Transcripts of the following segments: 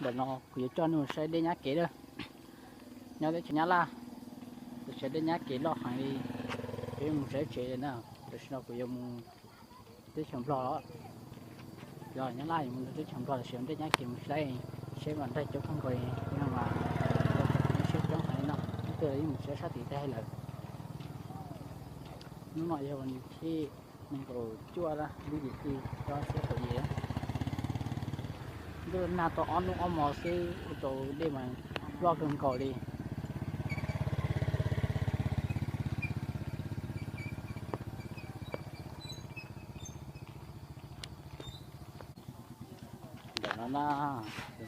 Ntawm no kuv yuav coj nej mus saib dej nyab kev lawm. Nyob teb chaws Nyab Laj, teb chaws dej nyab kev loj heev li. Peb mus saib tsev na, tam sim no kuv yuav mus teb chaws Nplog los, yog Nyab Laj yuav mus teb chaws Nplog tam sim no dej nyab kev mus saib, seb mas nraim coob kawg nkaus li no mas, seb coob heev li no, ib tug yeej mus saib sab tid tag lawm. Hnub no yog vas thib nees nkaum cuaj lub yim hli ob txhiab kaum yim. Ntuj nag tau ob hnub ob hmo xwb ua rau dej mas loj kawg nkaus li. Ntawm no na,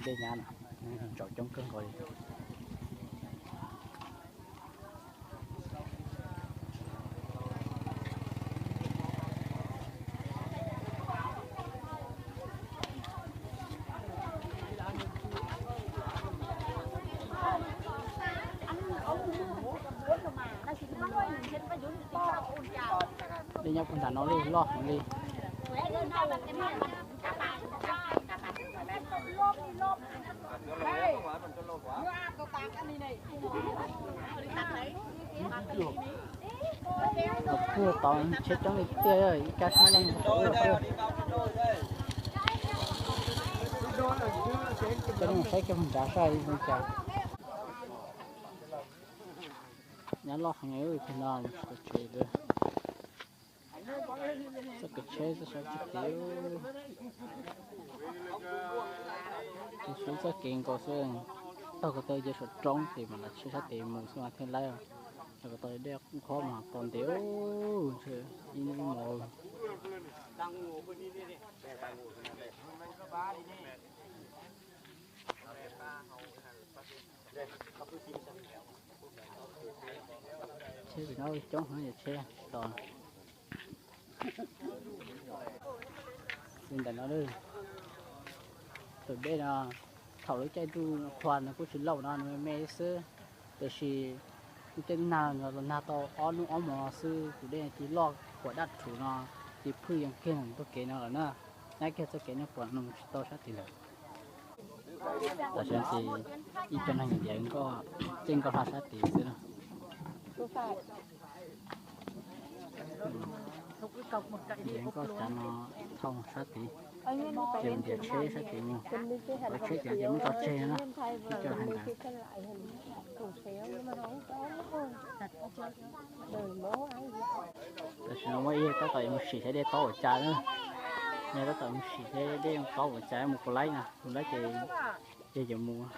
dej nyab no, ntsaum coob kawg nkaus li. Dej nyob puag nram no li loj heev li. Puag tod tsheb coob li tiag, ib kab sab leej puag. Coj nej saib kiag puag nrad saib li cas. Nyab loj heev li no, tsev lawm. Txoj kev tsheb txoj sab tid, tus xub txoj kev nkaus xwb, taug ko taw ces saum roob ces mam li tsheb sab tid mus xwb mas thiaj laib. Taug ko taw dej qhuav mas tau ntev, ntshe ib hnub ib hmos. Tsheb no coob heev, tsheb tos. Li ntawm no, tus dej no, thaum lub caij ntuj qhua no kuj tsis lauj no, nws me me xwb, tiam sis lub caij nag no los nag tau ob hnub ob hmo xwb tus dej cia li loj huam daj rhuv no, cia li phwj yees kiag nws txoj kev no lawm na. Nyab kiag txoj kev no pom no mus tsis tau sab tid lawm. Tam sim no ces ib co neeg ntiav nkoj, caij nkoj hla sab tid xwb na. Ntiav nkoj cov no thauj sab tid, ces ntiav tsheb sab tid mus, lawv tsheb cov ces muab tso tseg na, ib co hais ntawd. Tam sim no muaj ib yawg tab tom yuav mus sim saib dej tob ua cas na, yawg tab tom mus sim saib dej tob ua cas mus puas laib na, puas laib ces yawg yuav mus.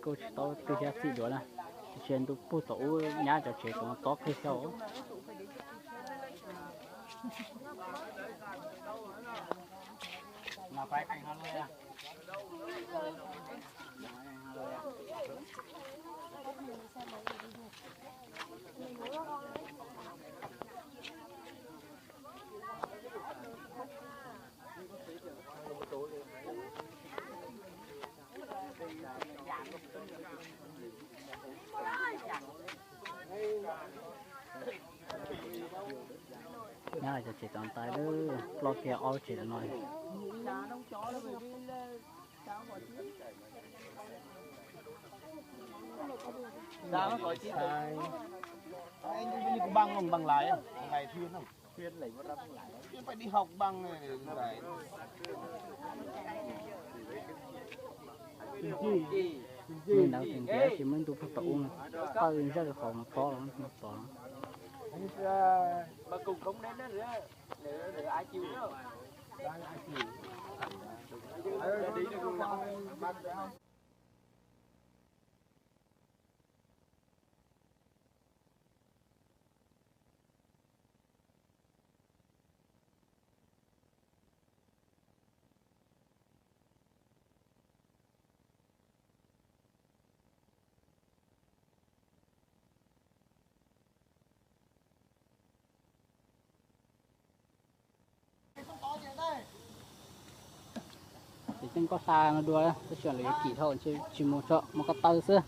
Kuj tsis tau twg xyab txim dua na, tiam sis ntu puag tom ub nyab cov tsev tseem tob kawg xyov. Nyab cov tsev tod ntais lawm, ploj kiag ob lub tsev no. Muaj ntawd ces ntiav tsis muaj ntu puag tom ub, qawj ntsawj hauv mas tob los tod. Ces tej nkoj hla no dua, tab sis lawv yuav kim dhau, tsis mus tso, mus ko taw xwb.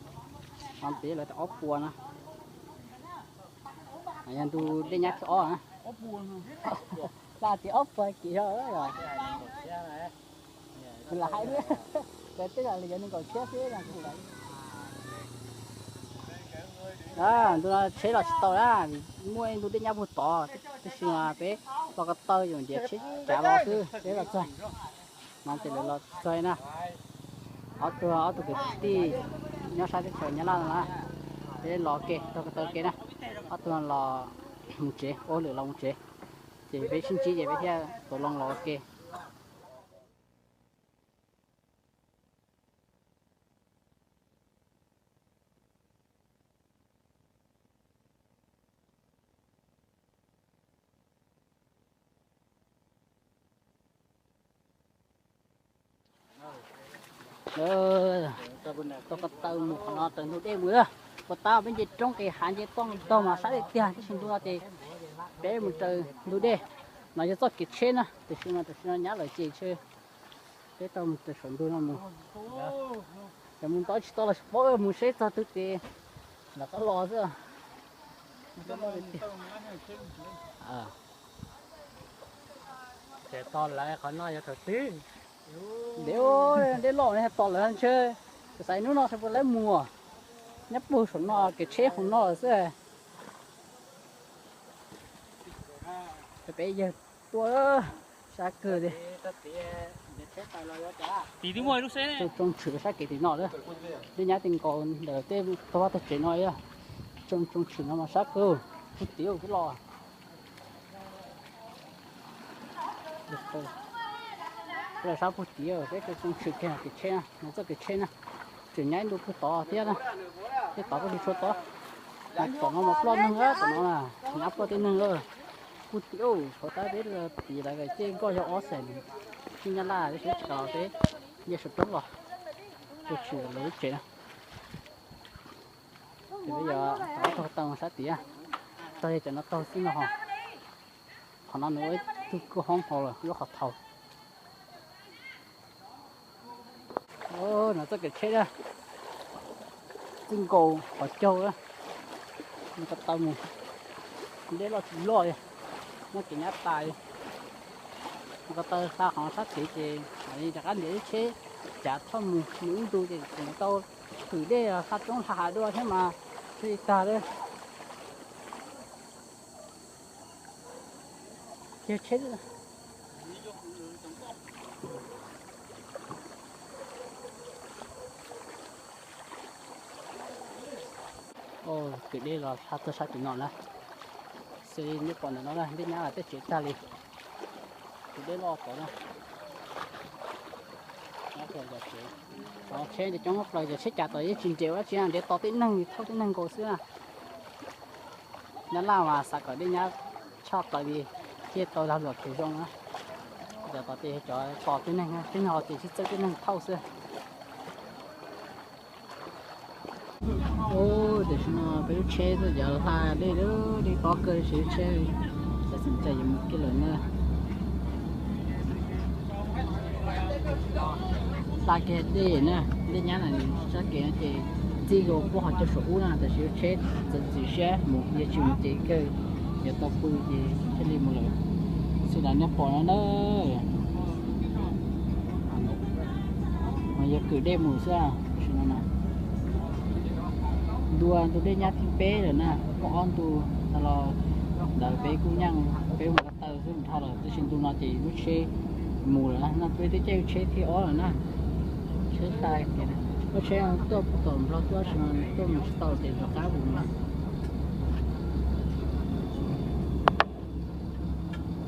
Ho peb lawv tau ob puas no, yog ntu dej nyab thib ob na. Laj tias ob puas kis yog. Kuv lam hais, kuv tej zaum li yuav nees nkaum txhiab xwb. Ntu no tsheb los tsis tau na, muaj ib ntu dej nyab puag tod, tab sis mas peb los ko taw ces ntiav tsheb cav los xwb peb los txog. No ces lawv los txog na, ob tug, ob tug kwv tij nyob sab teb chaws Nyab Laj no na, peb los ke taug ko taw ke na, ob tug los mus tsev, ua lwm los mus tsev, ces peb sib ntsib ces peb thiaj tau loo los ua ke. Taug ko taw mus qhov no raws ntug dej mus. Puag ta peb nce roob qis hav nce toj ntog mas sab dej tiag, tab sis ntu no ces peb mus raws ntug dej. No yog txoj kev tsheb na, tam sim no, tam sim no nyab lawm ces peb tau mus raws saum ntug no mus. Cov mus ntau tsis tau los tsis paub, mus seb txog twg ces lawv qab los xwb. Ces tos lawv qhov no yog thaum twg? Dej loj ne, tos lawv ntshe, xav hnub no seb puas lawv mus. Nyob puag saum no kev tsheb hauv no xwb. Peb yawg tuaj sab kawg li. Tsoo tshwm sab kev tim no lawm. Dej nyab ti nkaus ntawm tej tog vaj tog tsev no. Tsoo tsoo tshwm no mas sab kawg, puag tim ub los. Los sab puag tim peb tsoo tshwm kiag kev tsheb na, txoj kev tsheb na. Tseem nyab ib ntu puag tod thiab na, tej tod kuj tsis tshua tod. Tom no mas ploj neeg, tom no na, nyab ploj tib neeg lawm. Puag tim ub, thaum tab peb los tim lawv ces nkoj yog ob xees, tib Nyab Laj tib si, tsis kam los peb nce saum roob los, tsoo tshwm lawv lub tsev na. Ces peb yuav taug tau sab tid, tog yog cov no taug xwb no ho. Qhov no nws ua ib tug kwj hoob hauv lawm, lub qhov thaum. No txoj kev tsheb na, txij nkaus qhov caug na, mus ko taw mus, dej loj tsis loj li, muaj kev nyab tas li. Mus ko taw xa qhov sab tid ces mam li rov qab ntiav lub tsheb cav thauj mus, mus ib ntu ces tseem tau kwm dej xa roob xa hav dua thiab mas thiaj li tag li. Kiag tsheb. Kwm dej los xa txog sab tim no na. Xws li nej pom ntawm no na, dej nyab los tej tsev tag li. Kwm dej loj tod na. Tsheb coob plaws, cov tsheb cav tod yeej tsis nres ua dab tsi, nres tos tib neeg, thauj tib neeg nkaus xwb na. Nyab Laj mas xav kom dej nyab tshaj plaws li thiaj tau lag luam kev zoo na. Cov tod ces cov tos tib neeg, tib neeg ho ces sib txawb tib neeg thauj xwb. Tam sim no peb lub tsheb tuaj cov hla dej, dej tob kawg, siv lub tsheb sab xeem cai yuav mus kiag lawm na. Hla kiag dej na, dej nyab na, sab kev no ces txij nkaus puag qhov chaw saum ub na, tab sis lub tsheb txawv txim siab mus, yog tsis mus ces kawg yuav tau pw ces thiaj li mus lawm. Xws li nej pom no na, yog kwm dej mus xwb. Tam sim no na, ntu, ntu dej nyab thib peb lawm na, muaj ob ntu no los ntawd peb kuj nyeem, peb mus ko taw xwb dhau lawm, tab sis ntu no ces lub tsheb mus lawm na, no peb twb caij lub tsheb thib ob lawm na. Tsheb hla, lub tsheb tuaj puag tom Nplog tuaj, tab sis mas tuaj mus tsis tau ces rov qab mus na.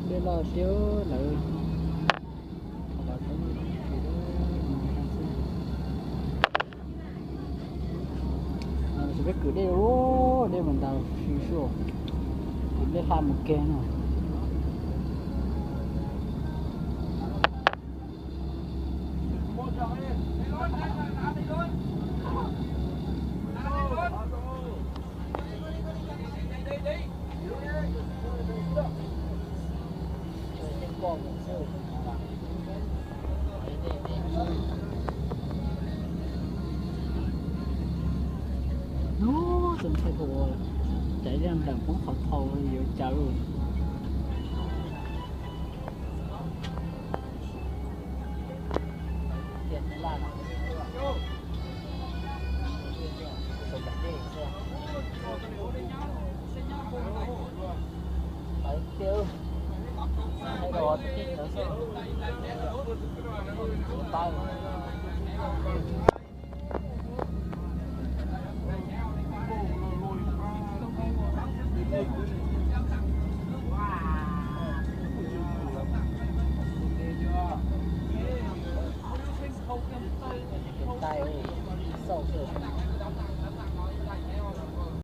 Dej loj siab lawm. Peb kwm dej, dej mus ntawd, kwm dej hla mus kiag no. Hnub txoos thaij kuv ua caiv zaj nplam poob qhov thau yuav cas lauj.